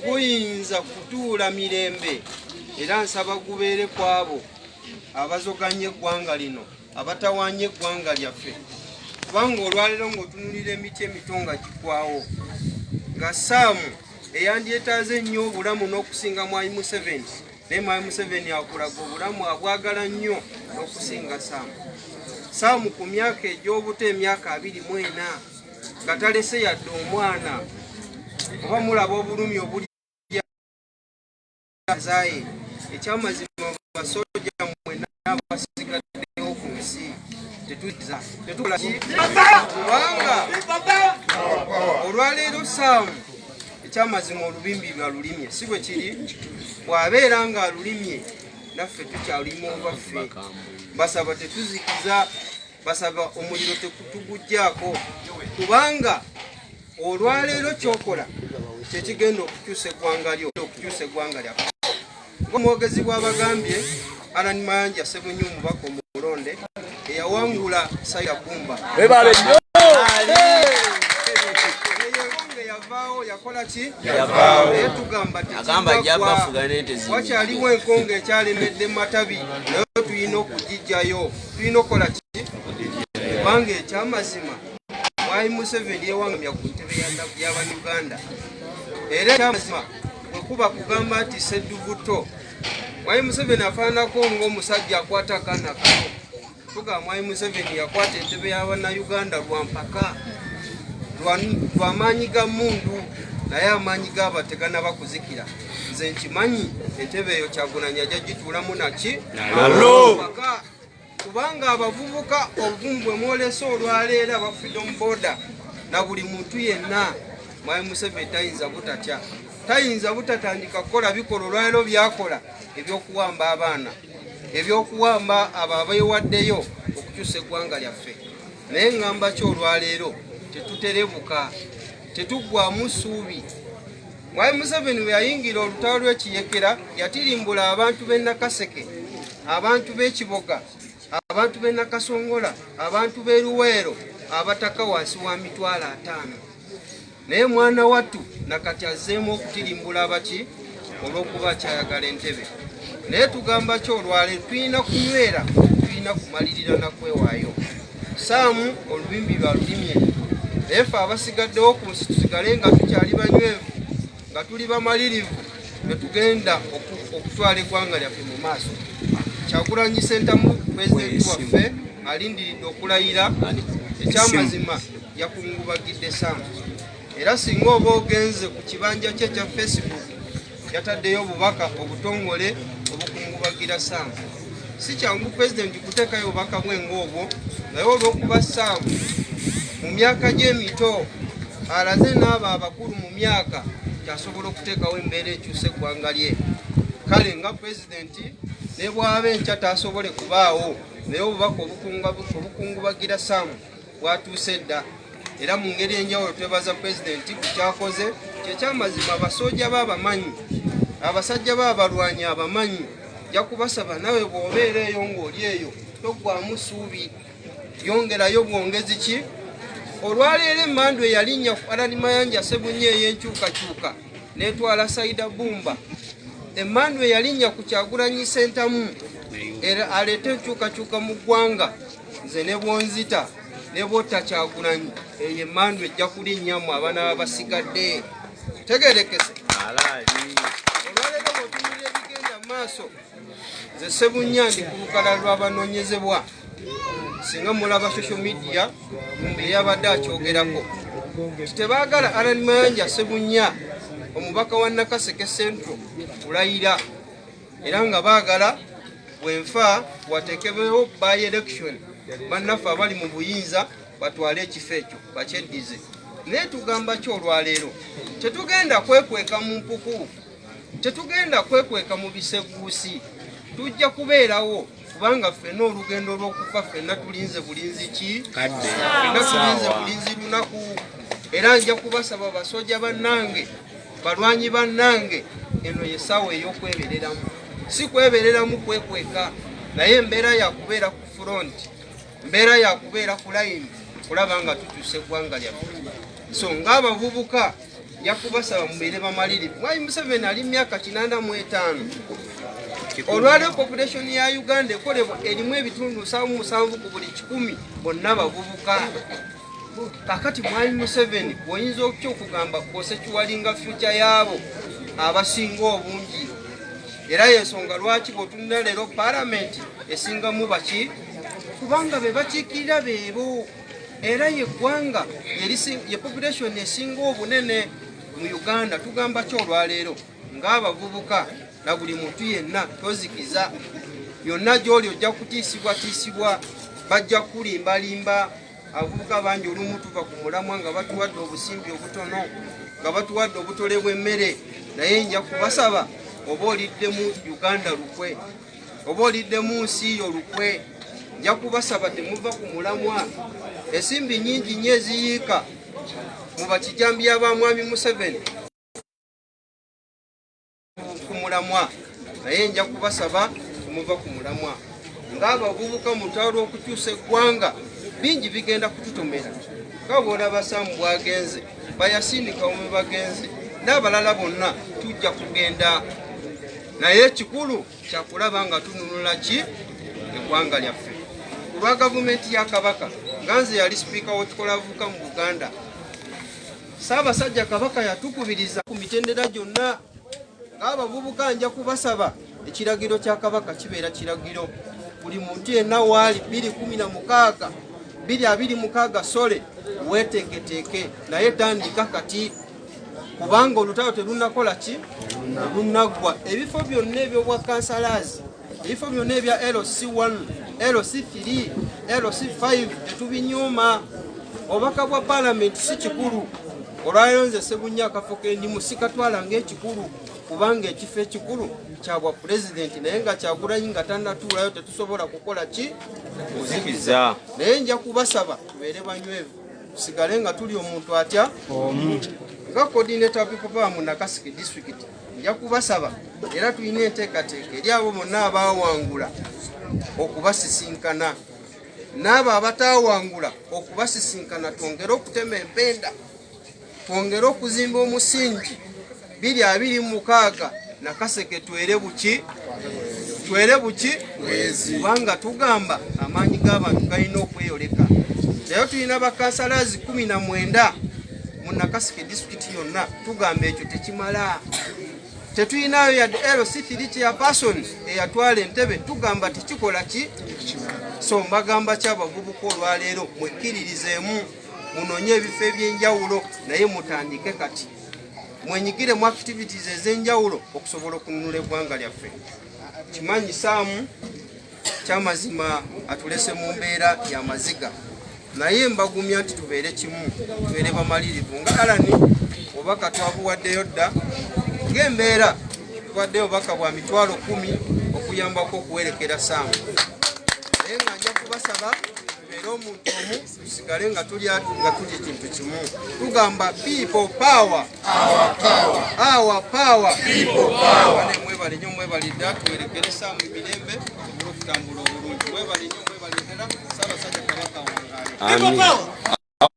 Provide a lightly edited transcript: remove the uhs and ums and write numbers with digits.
Teguyinza kutuula mirembe, era nsaba gubeere ku abo abazoganya eggwanga lino, abatawaanya eggwanga lyaffe, kubanga olwaleero ng'otunulira emiti emito nga gigwawo, nga Saamu eyandyetaaze ennyo obulamu n'okusinga Mwami Museveni, naye Mwami Museveni akulaga obulamu abwagala nnyo n'okusinga Saamu. Saamu ku myaka egy'obuto, emyaka 24, nga talese yadde omwana, oba mulaba obulumi obuli azaaye. Ekyamazima, basojja mwenna abasigaddewo ku nsi, tetuza tetukola ki, kubanga olwaleero Saamu, ekyamazima, olubimbi lwalulimye, si bwe kiri? Bw'abeera ng'alulimye, naffe tukyalima olwaffe. Basaba tetuzikiza, basaba omuliro tetuguggyako, kubanga olwaleero kyokola kyekigenda okukyusa eggwanga lyo, okukyusa eggwanga lyaffe. Omwogezi bw'abagambye, Alan Mayanja Sebunyi, omubaka omulonde eyawangula Saida Bumba. Webale nnyo. Eyo enkonge yavaawo, yakola ki? Yavaawo. Naye tugamba Agamba ajja tekiggwa. bafuga n'ente zingi. Wakyaliwo enkonge ekyalemedde matabi, naye tulina okugijjayo. Tulina okukola ki? Kubanga ekyamazima, Mwami Museveni yewangamya ku ntebe y'Abanyuganda, era ekyamazima bwe kuba kugamba nti sedduvuto, Mwami Museveni afaananako ng'omusajja akwata akaana kato. Tugamba Mwami Museveni yakwata entebe y'Abannayuganda lwampaka, lwamaanyi ga mundu, naye amaanyi gaaba teganaba kuzikira. Nze nkimanyi entebe eyo Kyagulanyi ajja gituulamu naki mpaka, kubanga abavubuka obuvumu bwe mwolesa olwaleero, aba Freedom Boda na buli muntu yenna, Mwami Museveni tayinza butatya, tayinza butatandika kukola bikola olwaleero byakola ebyokuwamba abaana, ebyokuwamba abo abeewaddeyo okukyusa eggwanga lyaffe. Naye ŋŋamba ki olwaleero, tetuterebuka, tetuggwamu ssuubi. Mwami Museveni bwe yayingira olutalo lw'ekiyekera, yatirimbula abantu b'e Nakaseke, abantu b'e Kiboga, abantu b'e Nakasongola, abantu b'e Luweero, abataka wansi wa 500,000. Naye mwana wattu nakati azzeemu okutirimbula abaki olw'okuba akyayagala entebe. Naye tugamba ki olwaleero, tulina kunywera, tulina kumalirira nakwewaayo. Saamu olubimbi lwa lulimye, naye ffe abasigaddewo ku nsi tusigale nga tukyali banywevu, nga tuli bamalirivu, netugenda okutwala eggwanga lyaffe mu maaso. Kyagulanyi Sentamu, pulezidenti waffe, alindiridde okulayira. Ekyamazima, yakungubagidde Saamu, era singa oba ogenze ku kibanja kye ekya Facebook, yataddeyo obubaka obutongole obukungubagira Saamu. Si kyangu pulezidenti kuteekayo obubaka bwe ng'obwo, naye olw'okuba Saamu mu myaka gy'emito alaze n'abo abakulu mu myaka kyasobola okuteekawo embeera ekyusa eggwanga lye. Kale nga pulezidenti ne bw'aba enkya taasobole kubaawo, naye obubaka obukungubagira Saamu bwatuuse dda. Era mu ngeri enjawulo twebaza pulezidenti ku kyakoze. Kyekyamazima, abasooja be abamanyi, abasajja be abalwanyi abamanyi. Nja kubasaba, nawe bw'obeera eyo ng'oli eyo, toggwamu ssuubi, yongerayo bwongezi ki. Olwaleero emmandu eyalinnya ku Allan Mayanja Sebunye ey'enkyukakyuka netwala Saida Bumba, emmandu eyalinnya ku Kyagulanyi Sentamu era aleete enkyukakyuka mu ggwanga, nze ne bwonzita ne bwotta Kyagulanyi, eyo emmandu ejja kulinnyamu abaana babasigadde. Tegerekese, olwaleero bw'otunulira ebigenda mu maaso, nze Sebunya ndi ku lukalala lw'abanoonyezebwa. Singa mulaba social media eyabadde akyogerako, tebaagala Alan Mayanja Sebunya, omubaka wa Nakaseke Central, kulayira, era nga baagala bwenfa wateekebwewo by election, bannaffe abali mu buyinza batwale ekifo ekyo bakyeddize. Naye tugamba ki olwaleero, tetugenda kwekweka mu mpuku, tetugenda kwekweka mu biseguusi, tujja kubeerawo, kubanga ffenna olugendo lw'okufa ffenna tulinze bulinzi ki, ffenna tulinze bulinzi lunaku. Era nja kubasaba, basojja bannange, balwanyi bannange, eno yessaawa ey'okwebereramu, si kwebereramu kwekweka, naye embeera yakubeera ku front, mbeera yakubeera ku line, kulaba nga tukyusa eggwanga lyaffe. So ng'abavubuka, Nja kubasaba mubeere bamalirivu. Mwami Museveni ali myaka 85. Olwaleero population ya Uganda ekolebwa erimu ebitundu 77 ku buli 100 bonna bavubuka. Kakati Mwami Museveni bw'oyinza okutya okugamba kwosekiwalinga future yaabo abasinga obungi, era yensonga lwaki bw'otunula leero paalamenti esingamu baki, kubanga be bakiikirira beebo. Era yeggwanga ye population esinga obunene mu Uganda. Tugamba ki olwaleero ng'abavubuka na buli muntu yenna? Tozikiza yonna gy'oli, ojja kutiisibwatiisibwa, bajja kulimbalimba. Abavubuka bangi olumu tuva ku mulamwa nga batuwadde obusimbi obutono, nga batuwadde obutole bw'emmere. Naye nja kubasaba, oba oliddemu Uganda lukwe, oba oliddemu nsi yo lukwe, nja kubasaba temuva ku mulamwa. Ensimbi nyingi nnyo eziyiika mu bakijambiya ba Mwami Museveni ku mulamwa, naye nja kubasaba temuva ku mulamwa. Ng'abavubuka mu lutalo lw'okukyusa eggwanga, bingi bigenda kututomera nga bw'olaba Saamu bwagenze, bayasiini Kawume bagenze, n'abalala bonna tujja kugenda. Naye ekikulu kyakulaba nga tununula ki eggwanga lyaffe. Ku lwa gavumenti ya Kabaka, nga nze yali sipiika w'ekikola abavubuka mu Buganda, Ssaabasajja Kabaka yatukubiriza ku mitendera gyonna. Ng'abavubuka nja kubasaba, ekiragiro kya Kabaka kibeera kiragiro. Buli muntu yenna waali 216 226 sole weeteeketeeke, naye tandika kati, kubanga olutalo terunakola ki, terunaggwa. Ebifo byonna ebyobwa councillors, ebifo byonna ebya LC1, LC3, LC5, tetubinyuuma. Obubaka bwa paalamenti si kikulu. Olwaleero nze Sebunya akafo kendimu sikatwala ng'ekikulu, kubanga ekifo ekikulu kyabwa pulezidenti, naye nga Kyagulanyi nga tannatuulayo tetusobola kukola ki? Kuzikiza. Naye nja kubasaba tubeere banywevu, tusigale nga tuli omuntu atya nga coordinator People Power mu Nakaseke district. Nja kubasaba, era tulina enteekateeka eri abo bonna abaawangula okubasisinkana, n'abo abataawangula okubasisinkana, twongere okutema empenda, twongere okuzimba omusingi. 2026 Nakaseke twere buki, twere buki, kubanga tugamba amaanyi g'abantu galina okweyoleka. Naye tulina ba councillors 19 mu Nakaseke disitulikiti yonna. Tugamba ekyo tekimala. Tetulinayo yadde LC3 chairperson eyatwala entebe. Tugamba tekikola ki. So mbagamba ki abavubuka olwaleero? Mwekkiririzeemu, munonye ebifo ebyenjawulo, naye mutandike kati, mwenyigire mu activities ez'enjawulo okusobola okununula eggwanga lyaffe. Kimanyi Saamu kyamazima atulese mu mbeera y'amaziga, naye mbagumya nti tubeere kimu, tubeere bamalirivu. Nga Alani, obubaka twabuwaddeyo dda ng'embeera, tuwaddeyo obubaka bwa 100,000 okuyambako okuwerekera Saamu. Naye nga nja kubasaba tubeere omuntu omu, tusigale nga tuli ekintu kimu. Tugamba people power, our power. Bane, mwebale nnyo, mwebale ddala. Tuwerekere Saamu emirembe, tusobole okutambula obulungi. Mwebale nnyo, mwebale ddala. Ssaabasajja Kabaka wangaale. Amin.